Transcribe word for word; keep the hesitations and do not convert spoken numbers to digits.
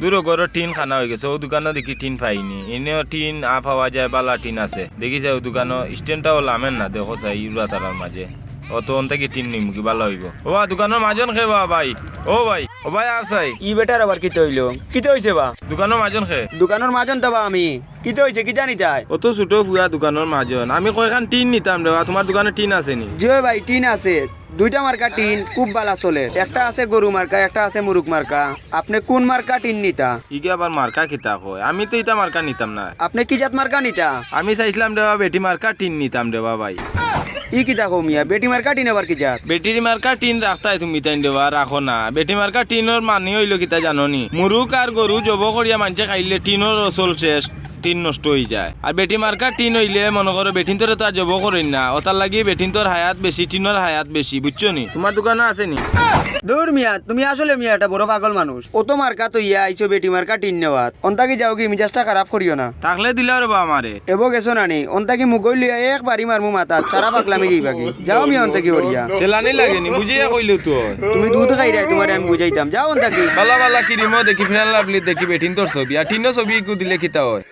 দূরো ঘরো টিন খানা অইগেছে, অউ দোকানো দেখি টিন পাইনি। ইনেও টিন আ পাওয়া যায়, বালা টিন আছে। দেখি চাই অউ দোকানো স্ট্যান্ডটাও লামের না, দেখো চাই ইউরা তারার মাঝে। অত অন থাকি টিন নিমু কি বালা অইবো। ও বা, দোকানর মাজন খে বা ভাই? ও ভাই, ও ভাই, আছাই? ই বেটার আবার কিতা অইলো? কিতা অইছে বা? দোকানর মাজন খে? দোকানর মাজন তো বা আমি। কিতা অইছে? কিতা নিতায়? অত ছোট ফুয়া দোকানর মাজন। আমি কয়খান টিন নিতাম রে বা, তুমার দোকানো টিন আছে নি? জি অয় ভাই, টিন আছে। দুইটা মার্কা টিন খুব বালা চলে। একটা আছে গরু মার্কা, একটা আছে মুরুগ মার্কা। আপনে কুন মার্কা টিন নিতা? ইগে আবার মার্কা কিতা কয়? আমি তো ইতা মার্কা নিতাম না। আপনে কি জাত মার্কা নিতা? আমি চাইছলাম রে বা, বেটি মার্কা টিন নিতাম রে বা ভাই। ই কিতা কও মিয়া, বেটি মার্কা টিন আবার কি জাত? বেটি মার্কা টিন রাখতায় তুমি তাইন রে বা, রাখো না। বেটি মার্কা টিনর মানি অইলো কিতা জানো নি? মুরুগ আর গরু জবো করিয়া মানষে খাইলে টিনর অসল শেষ, টিন নষ্ট অইযায়। আর বেটি মার্কা টিন অইলে মনো করো বেটিন্তরে তো আর জবো করইন না, অতার লাগি বেটিন্তর হায়াত বেশি, টিনর হায়াত বেশি, বুঝছো নি? তুমার দোকানো আছে নি? দূর মিয়া, তুমি আসলে মিয়া একটা বড় পাগল মানুষ। অত মার্কা থইয়া আইছো বেটি মার্কা টিন নেওয়াত। অন থাকি যাওগি, মিজাজটা খারাপ করিও না। থাকলে দিলাও রে বা আমারে। এবো গেছো না নি? অন থাকি মুগই লইয়া এক বাড়ি মারমু মাথাত, সারা পাগলামি যাইবাগি। যাও মিয়া অন থাকি হরিয়া। তেলানি লাগে নি, বুঝিয়া কইলেও তো অয়। তুমি দুধ খাইরায়, তুমারে আমি বুঝাইতাম। যাও অন থাকি। বালা বালা ক্রিমও দেখি, ফেয়ার লাভলি দেখি, বেটিন্তর ছবি। আর টিনর ছবি ইগু দিলে কিতা অয়?